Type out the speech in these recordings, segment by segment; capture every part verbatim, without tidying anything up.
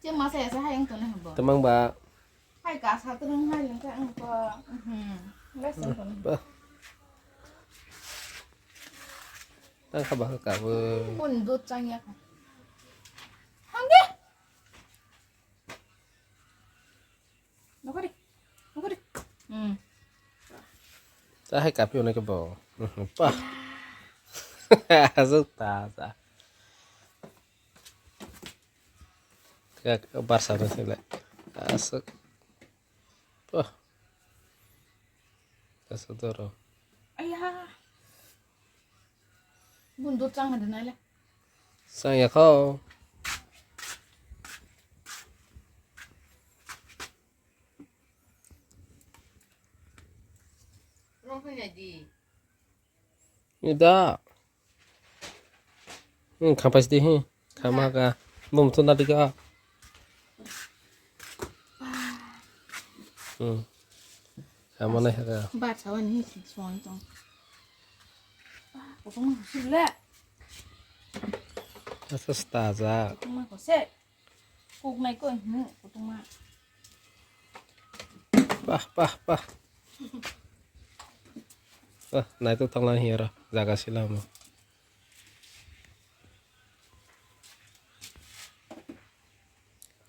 Te masa ya sa hayung tone habo. Temang ba. Hai ka sa terung hai lengka ang ko. Hmm. Lesson tone. Ba. Tang kha ba ka bo. Pun dut chang ya ka. Hangge. Nokori. Nokori. Hmm. Sa hai kapi onai ke bo. Pa. Asuk ta sa. Kak barsa na sila. Asuk. Wah. Asuk doro. Ayah. Bundur chang ada nai le. Sang ya kau. Rong hanya di. Ida. Hmm, khampai sidi, hmm. Khama ka. Bum tuna dika. Hmm. Khama nai ka. Ba chawan ni song tong. Ba, ko tong sile. Asa staza. Ko tong ko se. Kuk nai ko, hmm, ko tong ma. Pah, pah, pah. Ah, naitok tanglang hiya ro, jaga sila mo.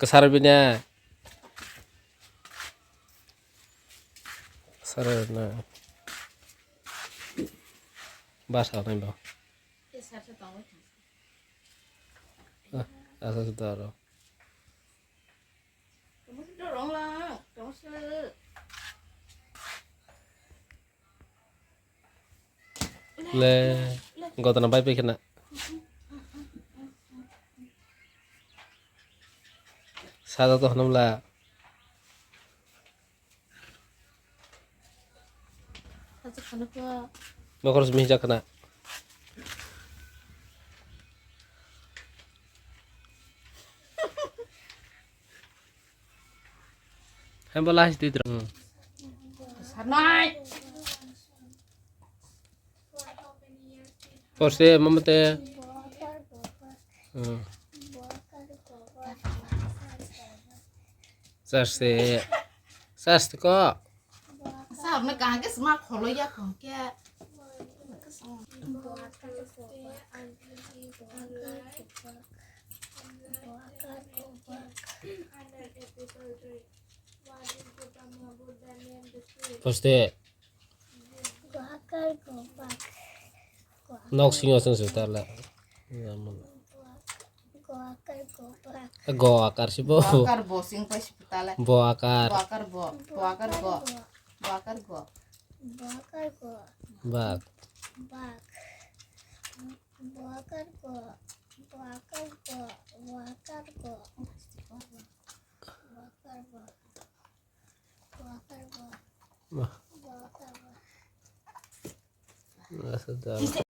Kesar bini. Kesar na. Bas apa ini, Bang? Ah, asal sudah ro. Le, gotana bai pai khena. Sada to hanam la. Bokhor simi jak khena. Hembo last di drang. Sarnai. Porse mamate. Hmm. Sarse. Sarse ko. Sabna kaham ke sma kholo ya khon ke. Poste. Nok singo sung sung tala. Go akar go bak. Go akar si bo. Bo akar bo sing pai si tala. Bo akar. Bo akar bo. Bo akar go. Bo akar go. Bo akar go. Bak. Bak. Bo akar go. Bo akar go. Bo akar go. Bo akar go. Bo akar go. Bah. Bo akar go. Asa dah.